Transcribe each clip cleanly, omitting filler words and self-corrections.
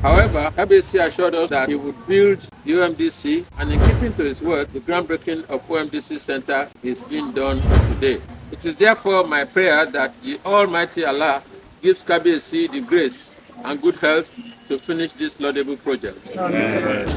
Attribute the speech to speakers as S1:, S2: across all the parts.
S1: However, Kabiyesi assured us that he would build the OMDC, and in keeping to his word, the groundbreaking of OMDC Center is being done today. It is therefore my prayer that the Almighty Allah gives Kabiyesi the grace and good health to finish this laudable project.
S2: Amen.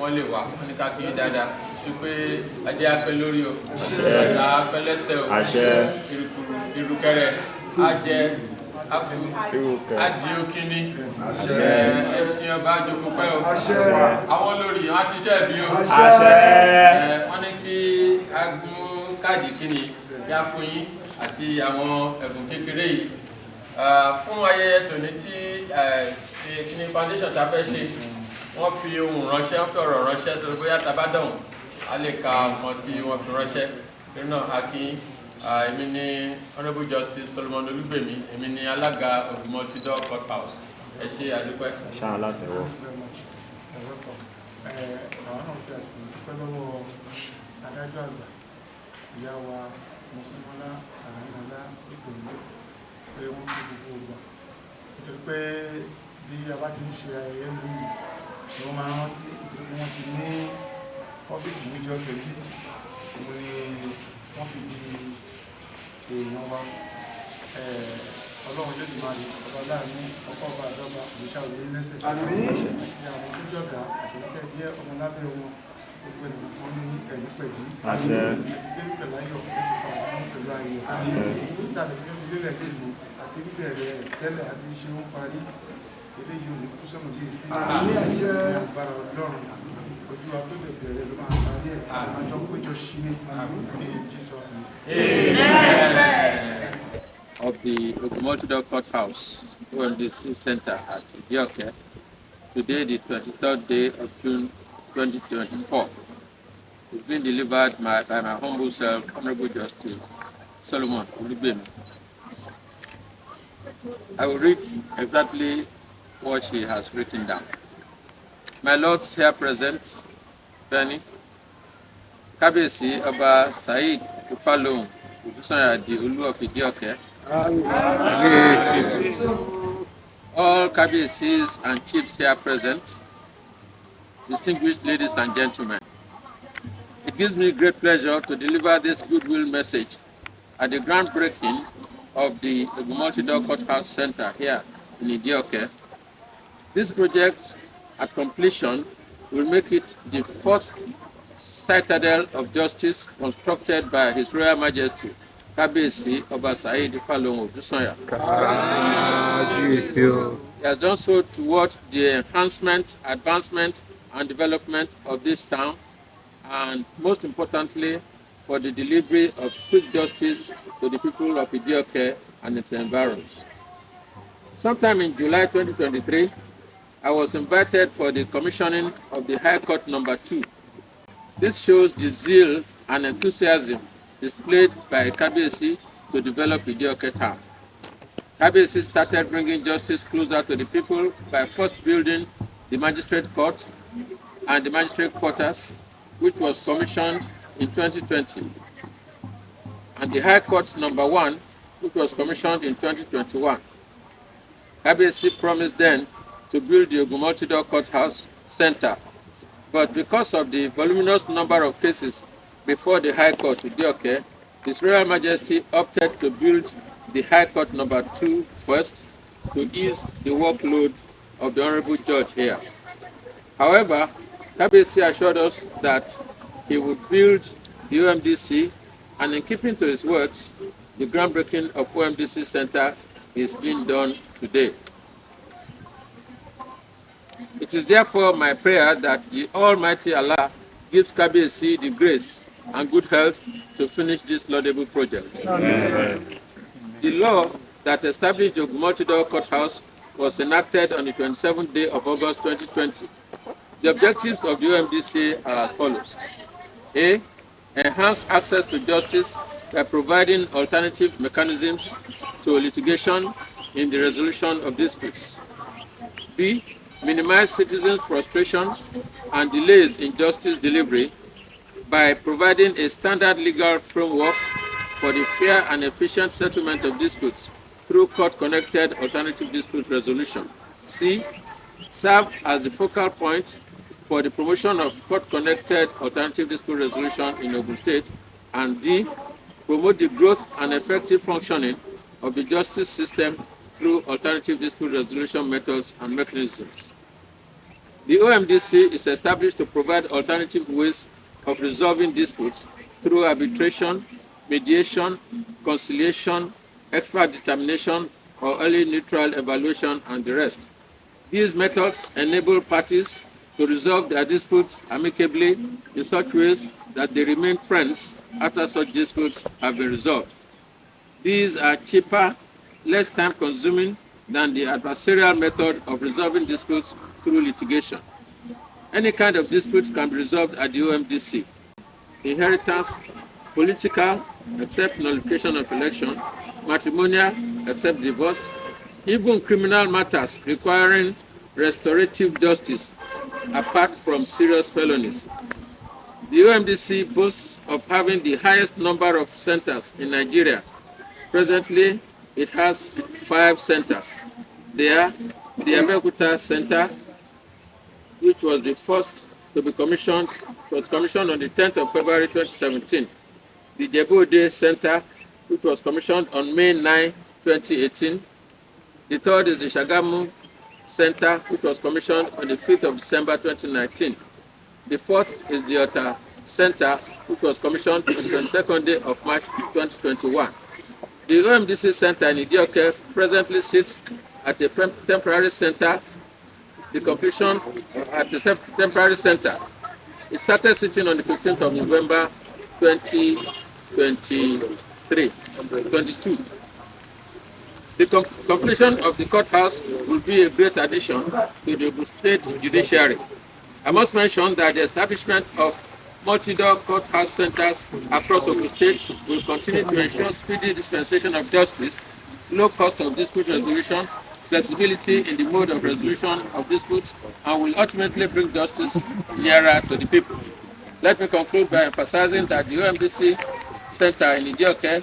S1: Wọ́n lè wá, wọ́n ní ká kí yín dáadáa wípé adé apẹ́ lórí o, bàtà apẹ́ lẹ́sẹ̀ o, ìrùkùrù ìrùkẹ̀rẹ̀ á jẹ ápù á di òkínní, ẹṣin ọba àjòkó pẹ́ o, àwọn olórí wọn á ṣiṣẹ́ bí o. Wọ́n ní kí a gún káàdì kíni kí a fún yín àti àwọn ẹ̀bùn kékeré yìí fún ayẹyẹ tòní tí kíni foundation ta fẹ́ ṣe. Wọ́n fi ohun ránṣẹ́, wọ́n fi ọ̀rọ̀ ránṣẹ́ sọ bóyá tá bá dọ̀hùn a lè ka nǹkan tí wọ́n fi ránṣẹ́. Nínú náà, akin èmi ní Honourable Justice Solomon Olúgbèmí, èmi ní alága Ògùn Multi-Door Court House. Ẹ ṣé, àdúpẹ́.
S2: Ṣáà láti ẹ̀wọ̀.
S3: Àwọn náà fi àsìkò dúpẹ́ lọ́wọ́ adájọ́ àgbà, ìyá wa Mọ́súnmọ́lá Àránọlá Ìpòlú, pé wọ́n fi gbogbo ìgbà, nítorí pé bí a bá ti ń ṣe ayẹyẹ lóyún ni wọ́n máa ń rántí, nítorí pé wọ́n ti ní ọ́fíìsì níjọ́ kejì, òun ni wọ́n fi di èèyàn wa. Ọlọ́run yóò ti máa lè ọba láàánú ọkọ̀ ọba àdọ́gba òrìṣà òye lẹ́sẹ̀ àti àwọn tó jọ̀gá àti tẹ́ jẹ́ ọmọ lábẹ́ wọn, gbogbo ènìyàn kan ní ẹ̀rí pẹ̀jí àti dé pẹ̀lú ayọ̀, ẹ̀sìn padà fún pẹ̀lú ayọ̀ tàbí lélẹ̀ lèlú àti bíbẹ̀rẹ̀ tẹ́lẹ̀ àti ṣe ń parí eléyìí ò ní kú sọ́nù bíi sí ní agbára Ọlọ́run. Ojú wa tó lè bẹ̀rẹ̀ ló máa parí ẹ̀, àjọ péjọ sí ní Jesus name.
S1: Of the Ogun Multi-Door Courthouse OMDC Center at Idioke, today, the 23rd day of June 2024, is being delivered by my humble self, Honorable Justice Solomon Olugbemi. I will read exactly what she has written down. My lords here present, Benny, Kábíyèsí Ọba Saheed Ifálohùn Odúsànyà, the Olú of Idioke, all Kábíyèsís and chiefs here present, distinguished ladies and gentlemen. It gives me great pleasure to deliver this goodwill message at the groundbreaking of the Ogun Multi-Door Courthouse Center here in Idioke. This project, at completion, will make it the fourth citadel of justice constructed by His Royal Majesty, Kabiyesi Oba Saheed Falohun Odusanya. He has done so toward the enhancement, advancement, and development of this town, and most importantly, for the delivery of quick justice to the people of Idioke and its environs. Sometime in July 2023, I was invited for the commissioning of the High Court Number 2. This shows the zeal and enthusiasm displayed by Kabiyesi to develop Idioke town. Kabiyesi started bringing justice closer to the people by first building the magistrate court and the magistrate quarters, which was commissioned in 2020, and the High Court Number 1, which was commissioned in 2021. Kabiyesi promised then to build the Ogun Multi-Door Courthouse Center, but because of the voluminous number of cases before the High Court Idioke, His Royal Majesty opted to build the High Court Number 2 first to ease the workload of the Honorable Judge here. However, Kabiyesi assured us that he would build the OMDC, and in keeping to his words, the groundbreaking of OMDC Center is being done today. It is therefore my prayer that the Almighty Allah gives Kabiyesi the grace and good health to finish this laudable project. Amen. The law that established the Ogun Multi-Door Courthouse was enacted on the 27th day of August 2020. The objectives of the OMDC are as follows. A. Enhance access to justice by providing alternative mechanisms to litigation in the resolution of disputes. B. Minimize citizens' frustration and delays in justice delivery by providing a standard legal framework for the fair and efficient settlement of disputes through court-connected alternative dispute resolution. C. Serve as the focal point for the promotion of court-connected alternative dispute resolution in Ogun State. And D. Promote the growth and effective functioning of the justice system through alternative dispute resolution methods and mechanisms. The OMDC is established to provide alternative ways of resolving disputes through arbitration, mediation, conciliation, expert determination, or early neutral evaluation, and the rest. These methods enable parties to resolve their disputes amicably in such ways that they remain friends after such disputes have been resolved. These are cheaper, less time-consuming than the adversarial method of resolving disputes through litigation. Any kind of dispute can be resolved at the OMDC. Inheritance, political, except nullification of election, matrimonial, except divorce, even criminal matters requiring restorative justice, apart from serious felonies. The OMDC boasts of having the highest number of centers in Nigeria. Presently, it has 5 centers. They are the Abeokuta Center, which was the first to be commissioned, was commissioned on the 10th of February 2017. The Ijebu-Ode Center, which was commissioned on May 9, 2018. The third is the Shagamu Center, which was commissioned on the 5th of December 2019. The fourth is the Ota Center, which was commissioned on the 22nd day of March 2021. The OMDC Center in Idioke presently sits at a temporary center. The completion at the temporary center. It started sitting on the 15th of November 2022. The completion of the courthouse will be a great addition to the Ogun State judiciary. I must mention that the establishment of multi-door courthouse centers across Ogun State will continue to ensure speedy dispensation of justice, low cost of dispute resolution, flexibility in the mode of resolution of disputes, and will ultimately bring justice nearer to the people. Let me conclude by emphasizing that the OMDC Center in Idioke,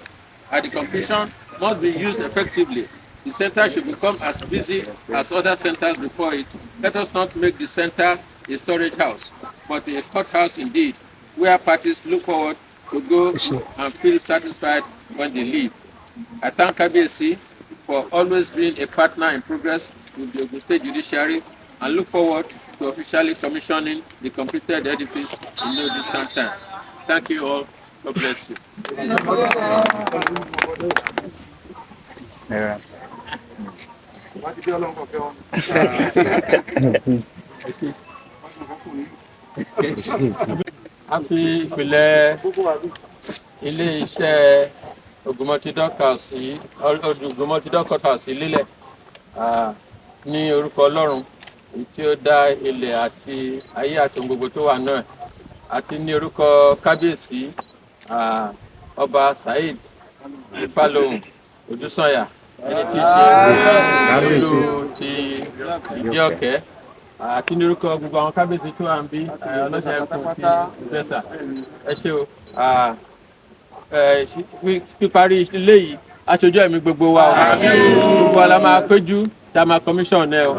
S1: at the completion, must be used effectively. The center should become as busy as other centers before it. Let us not make the center a storage house, but a courthouse indeed, where parties look forward to go and feel satisfied when they leave. I thank Kabiyesi for always being a partner in progress with the Ogun State Judiciary and look forward to officially commissioning the completed edifice in no distant time. Thank you all. God bless you.
S3: Wọ́n ti bí ọlọ́run kọ̀ọ̀kẹ́ wọn.
S1: A fi ìpìlẹ̀ ilé-iṣẹ́ Ògùnmọ̀tìdọ́ House, Ògùnmọ̀tìdọ́ Court House lélẹ̀ ní orúkọ Ọlọ́run èyí tí ó dá ilẹ̀ àti ayé àti ohun gbogbo tó wà náà, àti ní orúkọ Kábíyèsí Ọba Saheed Ifálohùn Odúsànyà, ẹni tí í ṣe olú ti Ìdí Ọ̀kẹ́, àti ní orúkọ gbogbo àwọn kábíyèsí tó wà ń bí, ọlọ́jà ẹkùn ti Ìjẹ̀ṣà. Ẹ ṣé o. Píparí ilé yìí aṣojú ẹ̀mí gbogbo wa o. Gbogbo wa la máa péjú tá a máa commission ẹ o.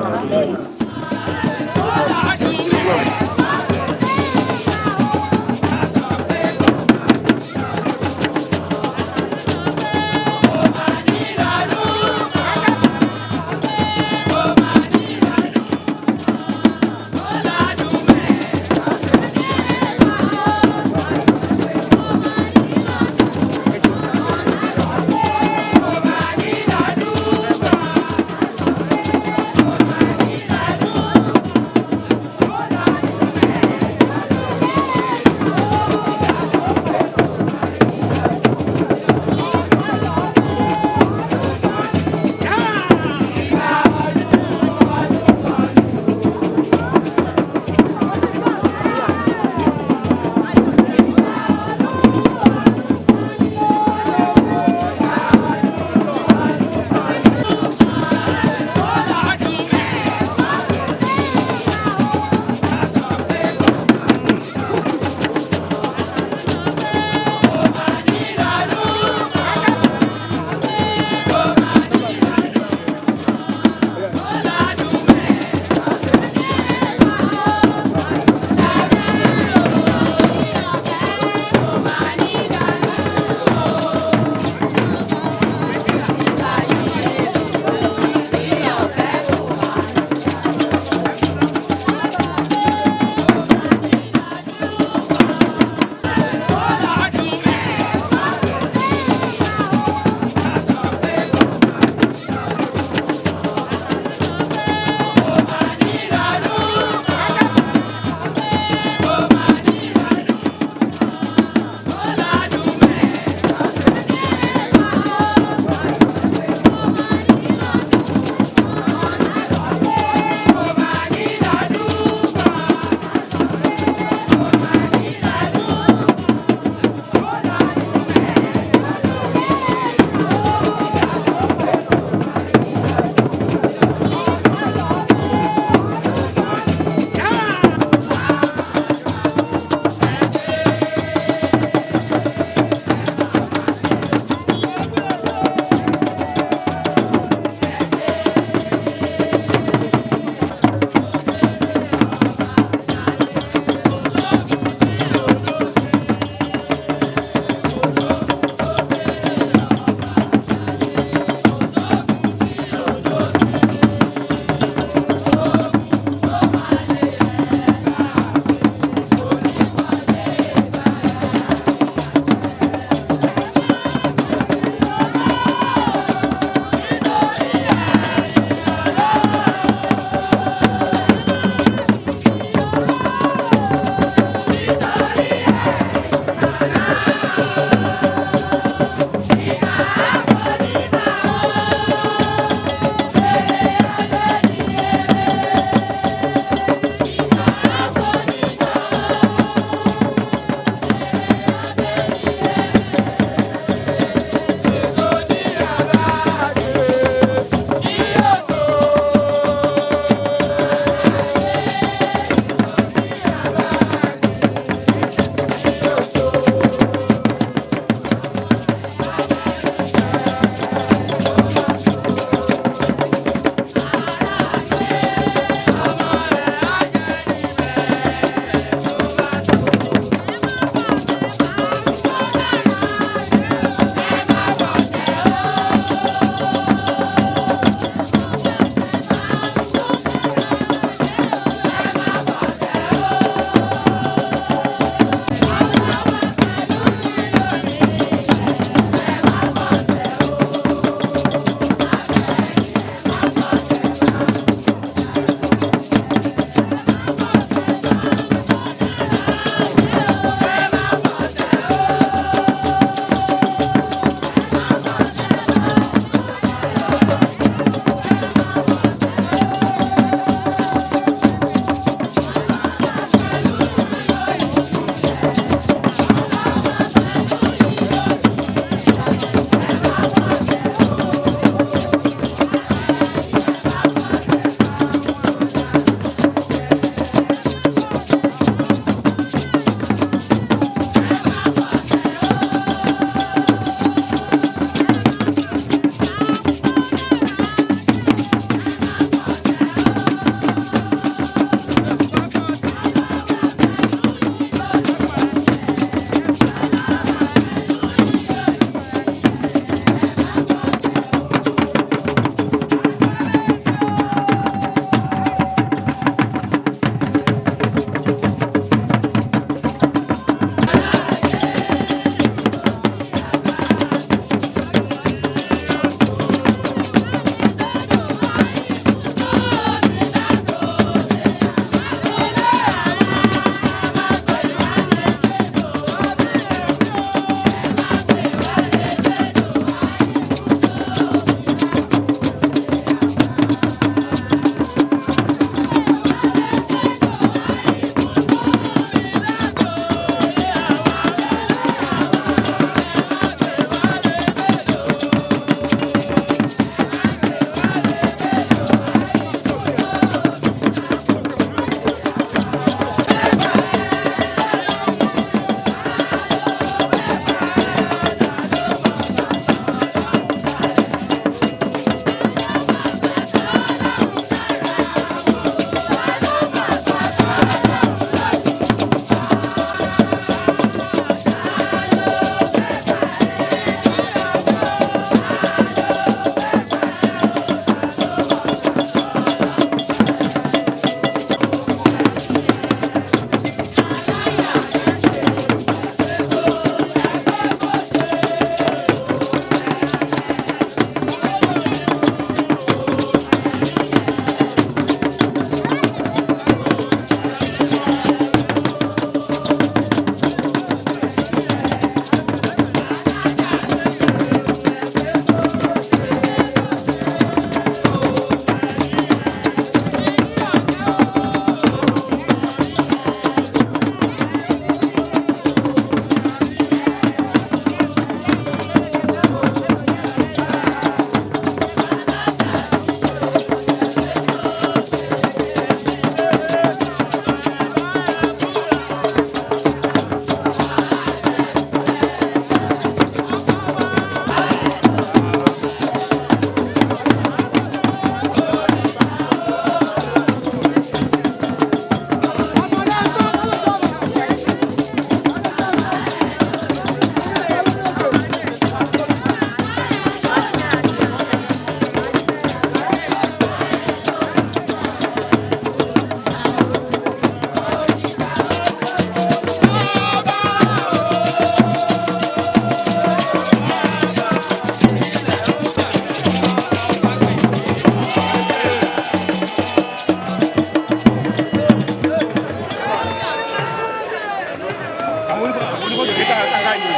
S2: Àwọn onífọ̀tò gbé káàkiri yìí.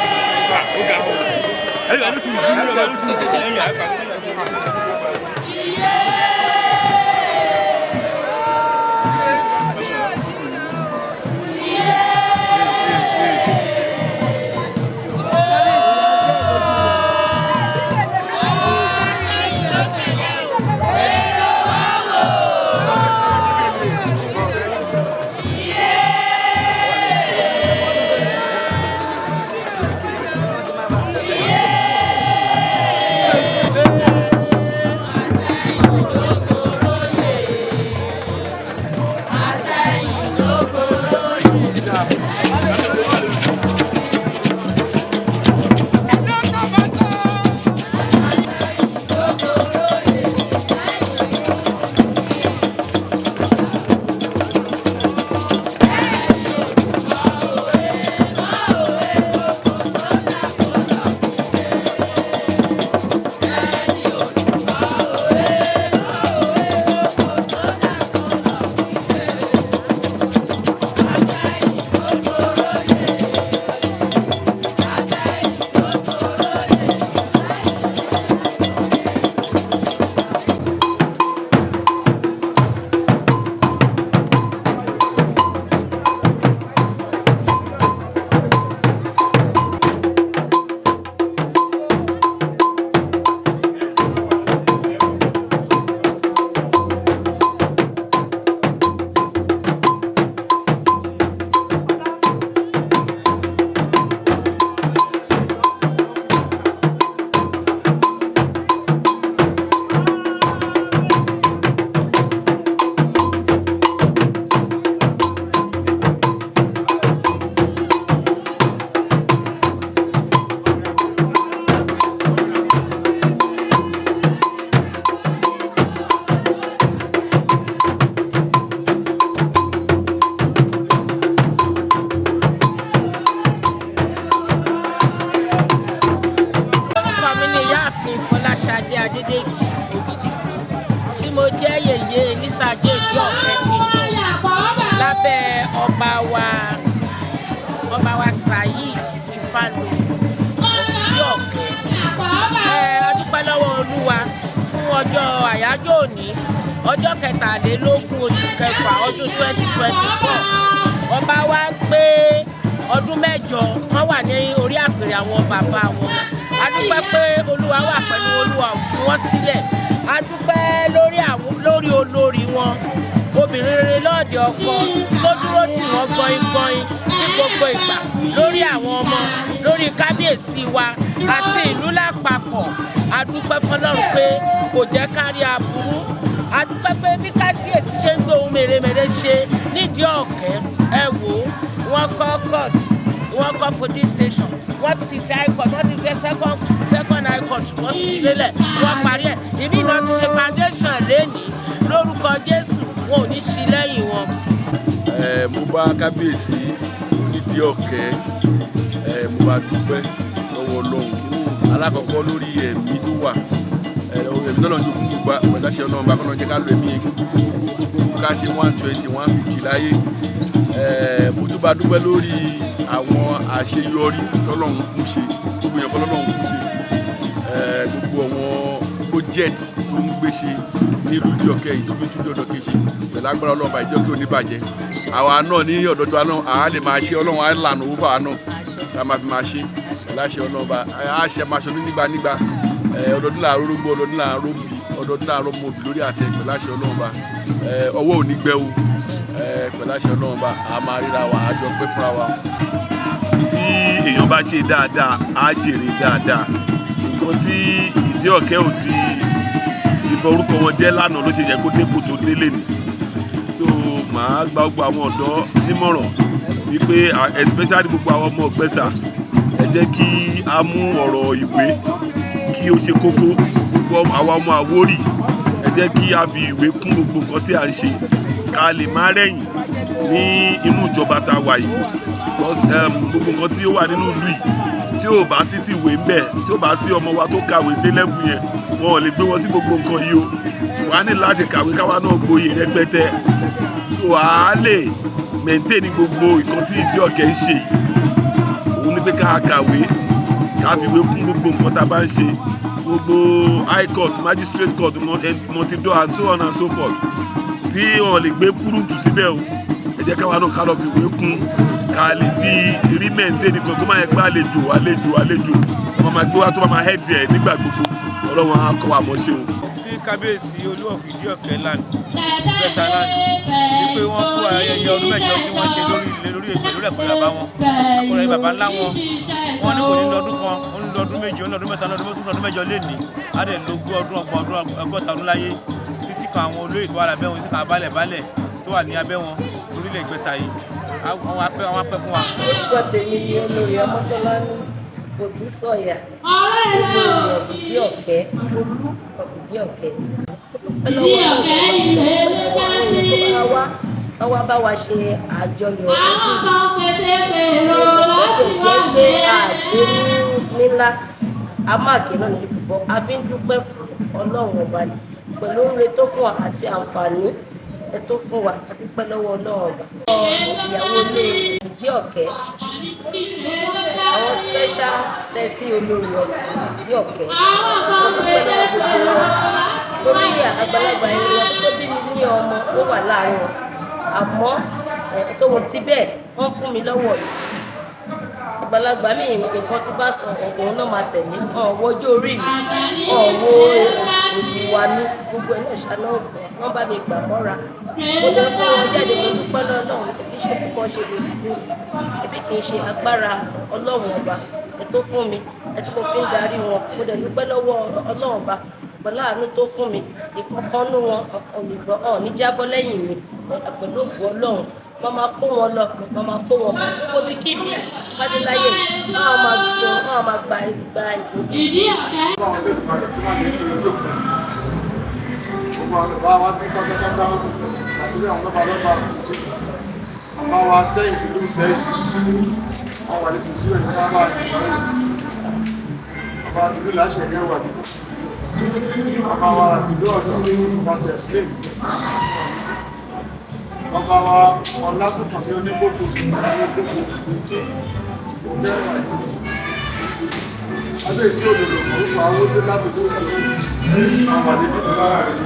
S2: Ó ga ọ. Ẹ̀yìn àti sùúrù, ẹ̀yìn àti sùúrù, ẹ̀yìn àti sùúrù.
S4: Ìyáàfin Fọláṣadé Adédèjì Ògìdìgbò tí mo jẹ́ yèyé Lísàájé Ìdí Ọ̀kẹ́ Kingdom lábẹ́ ọba wa Saheed Ifálohùn Ìdí Ọ̀kẹ́. A dúpẹ́ lọ́wọ́ Olúwa fún ọjọ́ àyájọ́ òní, ọjọ́ 23 oṣù kẹfà ọdún 2024. Ọba wa pé ọdún 8 wọ́n wà ní orí àpèrè àwọn bàbá wọn. A dúpẹ́ pé Olúwa wà pẹ̀lú, Olúwa ò fi wọ́n sílẹ̀. A dúpẹ́ lórí àwọn lórí olórí wọn, obìnrin rere lọ́ọ̀dẹ̀ ọkọ tó dúró tì wọ́n gbọ̀ngbọ̀n ní gbogbo ìgbà lórí àwọn ọmọ, lórí kábíyèsí wa àti ìlú lápapọ̀. A dúpẹ́ fọlọ́run pé kò jẹ́ kárí aburú. A dúpẹ́ pé bí kábíyèsí ṣe ń gbé ohun mèremère ṣe nídìí Ọ̀kẹ́, ẹ wò ó, wọ́n kọ́ court, wọ́n kọ́ police station, wọ́n ti fi high court, wọ́n ti fi second high court, wọ́n ti fi lélẹ̀, wọ́n parí ẹ̀, ìmí náà ti ṣe foundation lẹ́nìí. Lórúkọ Jésù, wọn ò ní ṣí lẹ́yìn wọn.
S5: Mo bá kábíyèsí Onídìí Ọ̀kẹ́, mo bá dúpẹ́ lọ́wọ́ Ọlọ́run alákọ̀ọ́kọ́ lórí ẹ̀mí tó wà, ẹ̀mí tọ́lọ́run jogún gbogbo pẹ̀lú àṣẹ Ọlọ́run bá kọ́nà jẹ́ ká lo ẹ̀mí yẹn gbogbo ká ṣe 120, 150 láyé. Mo tún bá dúpẹ́ lórí àwọn àṣeyọrí tọ́lọ́run fún ṣe, gbogbo èèyàn kọ́ lọ́lọ́run fún ṣe, gbogbo àwọn project tó ń gbé ṣe nílùú Ìdí Ọ̀kẹ́ yìí tó fi tún Ìdí Ọ̀kẹ́ ṣe pẹ̀lú agbára Ọlọ́run bá Ìdí Ọ̀kẹ́ ò ní bàjẹ́. Àwa náà ní ọ̀dọ̀ tiwa náà àá lè máa ṣe, Ọlọ́run á lànà owó fáwa náà ká máa fi máa ṣe pẹ̀lú àṣẹ Ọlọ́run bá á ṣe máa ṣọdún nígbà nígbà. Ọdọọdún là ń rógbó, ọdọọdún là ń róbì, ọdọọdún là ń rọmọ òbí lórí àtẹ pẹ̀lú àṣẹ Ọlọ́run bá. Ọwọ́ ò ní gbẹ o, pẹ̀lú àṣẹ Ọlọ́run bá a máa ríra wa, a jọ pẹ́ fúnra wa.
S6: Tí èèyàn bá ṣe dáadáa, á jèrè dáadáa. Nǹkan tí Ìdí Ọ̀kẹ́ ò ti ìbọn orúkọ wọn jẹ́ lánàá ló ṣe yẹ kó dépò tó délé ni. So màá gba gbogbo àwọn ọ̀dọ́ nímọ̀ràn wípé especially gbogbo àwọn ọmọ Ọ̀gbẹ́sà, ẹ jẹ́ kí a mú ọ̀rọ̀ ìwé kí ó ṣe kókó. Gbogbo àwa ọmọ Àwórì, ẹ jẹ́ kí a fi ìwé kún gbogbo nǹkan tí à ń ṣe ká lè má rẹ̀yìn ní inú ìjọba tá a wà yìí. Because gbogbo nǹkan tí ó wà nínú ìlú yìí, tí ò bá sí ti ìwé ń bẹ̀, tí ò bá sí ọmọ wa tó kàwé dé level yẹn, wọn ò lè gbé wọn sí gbogbo nǹkan yìí o. Ṣùgbọ́n a ní láti kàwé káwa náà gboyè rẹpẹtẹ tó a lè maintain gbogbo nǹkan tí Ìdí Ọ̀kẹ́ ń ṣe yìí. pé ká kàwé, ká fi ìwé kún gbogbo nǹkan tá a bá ń ṣe. Gbogbo high court, magistrate court, multi-door and so on and so forth, tí wọn lè gbé kúrúǹtù síbẹ̀ o, ẹ jẹ́ káwa náà ká lọ fi ìwé kún, ká lè fi rí mẹ́ǹdé nìkan, kó má yẹ pé àlejò àlejò àlejò wọn máa gbé wá tó máa head ẹ̀ nígbà gbogbo. Ọlọ́run á kọ́ wa mọ̀ ṣe o.
S7: Kí kábíyèsí Olú of Ìdí Ọ̀kẹ́ land, Ìgbẹ́ta land, wípé wọ́n kó ayẹyẹ ọdún 8 tí wọ́n ṣe lórí ilé, lórí ètò, lórí ẹ̀kọ́ bàbá wọn, àkọlẹ̀ bàbá ńlá wọn. Wọ́n ní kò ní lọ́dún kan, ó ń lọ́dún 7, ó ń lọ́dún 3, lọ́dún 4, ọdún 8 lénìí. Á dẹ̀ lo 20 ọdún, 30 ọdún, 60 ọdún láyé, títí kan àwọn olóyè tó wà lábẹ́ wọn, títí kan baálẹ̀ baálẹ̀ tó wà ní abẹ́ wọn lórílẹ̀ Ìgbẹ́sà yìí. Àwọn apẹ́, àwọn apẹ́ fún wa.
S8: Orúkọ tèmi ni Olórí Ọmọtọ́lání Òdúsọ̀yà, Olórí of Ìdí Ọ̀kẹ́, Olú of Ìdí Ọ̀kẹ́. Lọ́wọ́ wá bá wa ṣe àjọyọ̀ ọdún yìí, ó sì jẹ́ pé a ṣe ní ńlá, a máa kí náà ní púpọ̀. A fi ń dúpẹ́ fún Ọlọ́run Ọba ni pẹ̀lú oore tó fún wa àti àǹfààní ẹ tó fún wa. A dúpẹ́ lọ́wọ́ Ọlọ́run Ọba. Ìyàwó ilé Ìdí Ọ̀kẹ́, àwọn special sẹ́sí olórí of Ìdí Ọ̀kẹ́, dúpẹ́ lọ́wọ́ gbogbo wọn torí àgbàlagbà ẹni tó bí mi ní ọmọ ló wà láàrin wọn, àmọ́ tó wọn ti bẹ́ẹ̀, wọ́n fún mi lọ́wọ́ mi. Àgbàlagbà mi, nǹkan tí bá sọ, òun náà máa tẹ̀lé. Ọ̀wọ́ ọjọ́ orí mi, ọ̀wọ́ ìwà mi, gbogbo ẹ̀ náà ṣáná wọ́n bá mi gbà mọ́ra. Mo lè kó wọn jáde. Mo dúpẹ́ lọ́lọ́run. Kì í ṣe púpọ̀ ṣe lè fún ẹbí, kì í ṣe agbára Ọlọ́run Ọba ẹ tó fún mi ẹ tí mo fi ń darí wọn. Mo dẹ̀ dúpẹ́ lọ́wọ́ Ọlọ́run Ọba pẹ̀lú àánú tó fún mi. Ìkọ̀kọ́nú wọn olùgbọ́ ọ̀ ní jábọ́ lẹ́yìn mi. Pẹ̀lú ògùn Ọlọ́run, wọ́n máa kó wọn lọ, wọ́n máa kó wọn bọ̀, gbogbo bí kí mi fadéláyé, wọ́n máa gbọ́, wọ́n máa gba gba ìbò.
S3: Gbogbo àwọn bàbá wa ní pátápátá àti àwọn lọ́ba lọ́ba, bàbá wa sẹ́yìn tìlú sẹ́yìn, àwọn àlejò sí òyìnbó bá ìlú, bàbá tìlú láṣẹ gẹ́wà, bàbá wa tìlú ọ̀dọ́, bàbá tẹ̀sílẹ̀, bàbá wa ọlásùnkànmí onígbòkò tí òkè abẹ́sí òdòdó orúkọ awódé láti tó ìlú, àwọn àlejò tó lára rẹ̀,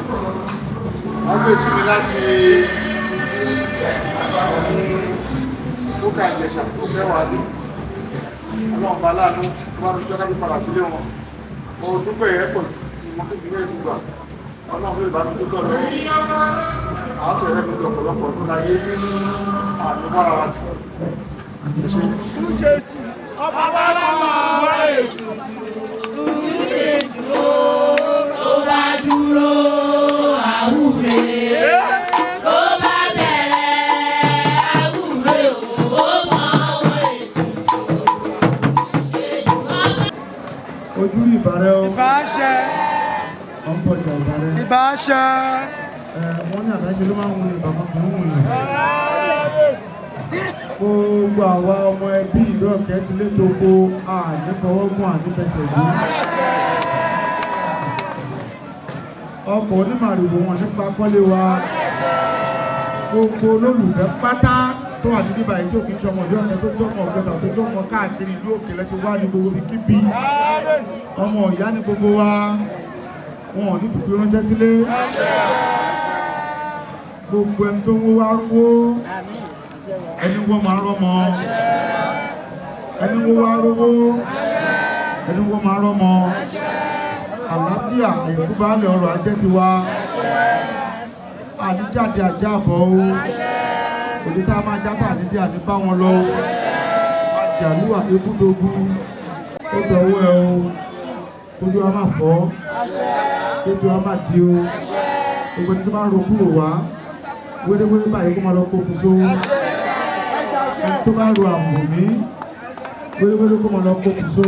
S3: abẹ́sí mi láti lókà Ìjẹ̀ṣà tó kẹwàá dé. Ọlọ́run bá láàánú tó bá fi jọ́ká tó padà sílé wọn. Mo dúpẹ́ yẹn pọ̀ jù mo kékeré ìgbà. Ọlọ́run lè bá mi dúpẹ́ lọ́wọ́ àwọn sì rẹ́ mi lọ́pọ̀lọpọ̀ ọdún láyé àmì bára wa tì. Ẹ ṣe.
S4: Ọba wa mọ̀ ètùtù
S9: Tó bá dúró àwúre, tó bá bẹ̀rẹ̀ àwúre, ó mọ àwọn ètùtù ṣe jù wọ́n.
S3: Ojú rí ìbàrẹ̀ o.
S10: Ìbáṣẹ.
S3: Ọ̀npọ̀jà ìbàrẹ̀.
S10: Ìbáṣẹ.
S3: Ẹ wọ́n ní àdáṣe ló máa ń wun ìbàmọ́, kì í wun yàn. Gbogbo àwa ọmọ ẹbí ìlú Ọ̀kẹ́ ti lé toko, ànífọwọ́gùn ànífẹsẹ̀ yìí. Ọkọ̀ onímàrìwò wọn nípa kọ́lé wa. Gbogbo olólùfẹ́ pátá tó wà níbí báyìí tí òkè ń sọmọ ìlú Ọ̀kẹ́, tó jọmọ Ọ̀gbẹ́ta, tó jọmọ káàkiri ìlú òkè lẹ́ti wá ní gbogbo kíbi, ọmọ ìyá ní gbogbo wa, wọn ò ní fìdí ránṣẹ́ sílé. Gbogbo ẹni tó ń wó wá rówó, ẹni wọ́n máa rọ́mọ, ẹni wó wá rówó, ẹni wọ́n máa rọ́mọ. Àlàáfíà, àyẹ̀kú baálẹ̀ ọrọ̀ ajé ti wá, àníjáde àjá àbọ̀ o. Òde tá a máa já tà nídìí, àní bá wọn lọ o. Àjàlúwà ebúdogun, ó dọwọ́ ẹ o. Ojú wa máa fọ́, kétí wa máa di o. Gbogbo ẹni tó bá ń ro kúrò wá wéréwéré báyìí, kó máa lọ kókun só. Ẹni tó bá ro àmùmí wéréwéré, kó máa lọ kókun só.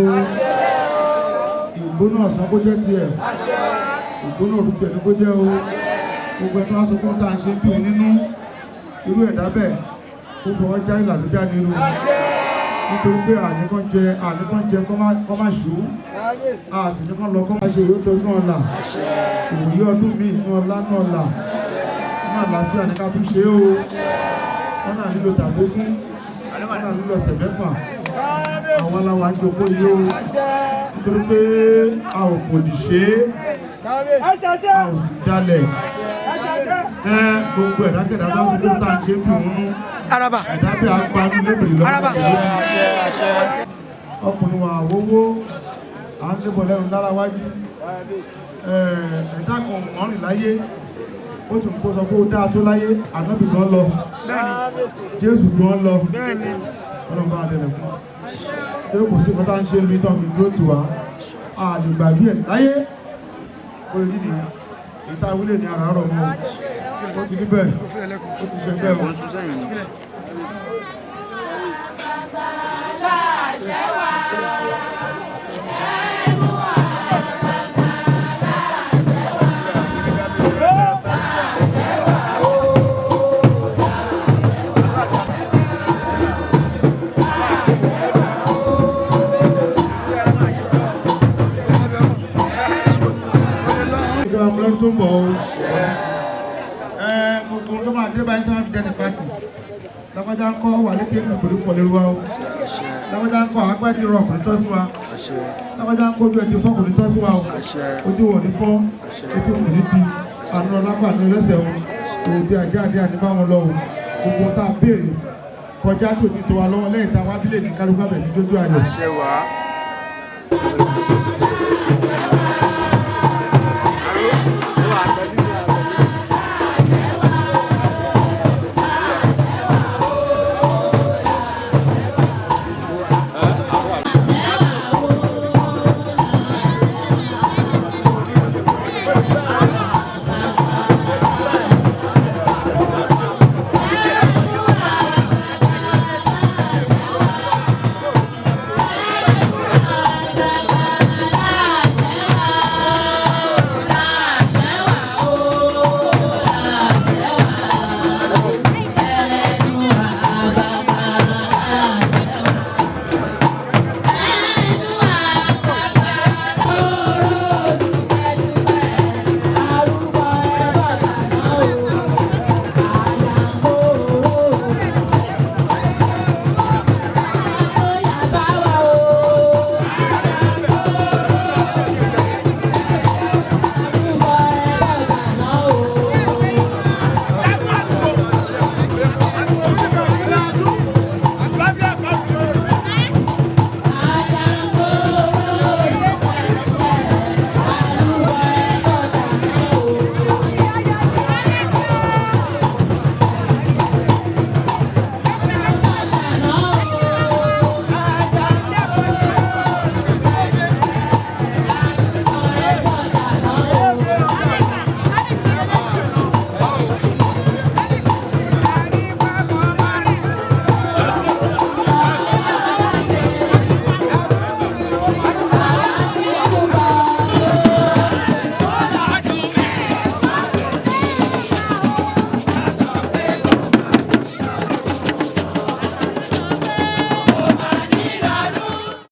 S3: Ìgbóná ọ̀sán kó jẹ́ tiẹ̀, ìgbóná òru tiẹ̀ ní kó jẹ́ o. Gbogbo ẹni tó wá sọ fún tá à ń ṣe ń bí òun nínú, irú ẹ̀dá bẹ́ẹ̀, kó fọwọ́ já ìlà ló já nínú, nítorí pé àníkàn jẹ, àníkàn jẹ kọ́ má ṣú, a sì ní kàn lọ kọ́ má ṣe ìwé tó náà là. Ìwòye ọdún míì ní ọlá náà là ní àlàáfíà ní ká tún ṣe é o. Wọn náà nílò tàbógún, wọn náà nílò ọ̀sẹ̀ 6. Àwa làwa ń jókòó yìí o, nítorí pé a ò fòdì ṣe é, a ò sì jalè. Ẹ gbogbo ẹ̀dákẹ́dá bá fi dókítà ń ṣe é fi òun nú. Ẹ̀dá bí a gba ní lébìrì lọ́wọ́ ọkùnrin wa wówó à ń débọ̀ lẹ́nu lára wájú. Ẹ̀dá kan mọ́rin láyé, ó tún kó sọ pé ó dáa tó láyé, ànábì gan lọ, Jésù gan lọ, ọlọ́run bá dẹ̀lẹ̀ fún un. Torí kò sí nǹkan tá à ń ṣe lórí tán fi dúró tì wá, a lè gbàgbé ẹ̀ láyé. Ó lè nídìí ìta wílé ní àràárọ̀ mọ́ o, ó ti rí bẹ́ẹ̀, ó ti ṣe bẹ́ẹ̀ o. Ìjọba mo lọ́dún tó ń bọ̀ o. Ẹ gbogbo tó máa dé báyìí tó máa fi dẹ́nu pàtì. Lágbájá ń kọ́ wà lékè ní kò ní pọ̀ lórí wa o. Lágbájá ń kọ́ àwọn agbá ti rọ ọkùnrin tọ́ sí wa. Lágbájá ń kọ́ ojú ẹ ti fọ́ ọkùnrin tọ́ sí wa o. Ojú wọn ò ní fọ́, etí wọn ò ní di, àánú ọlápá àánú ẹlẹ́sẹ̀ o. Òde àjá àdé àní bá wọn lọ o. Gbogbo tá a béèrè kọjá tí ò ti tó wa lọ́wọ́ lẹ́yìn tá a wá bílẹ̀ ní kálukú àbẹ̀ sí jójú ayọ̀.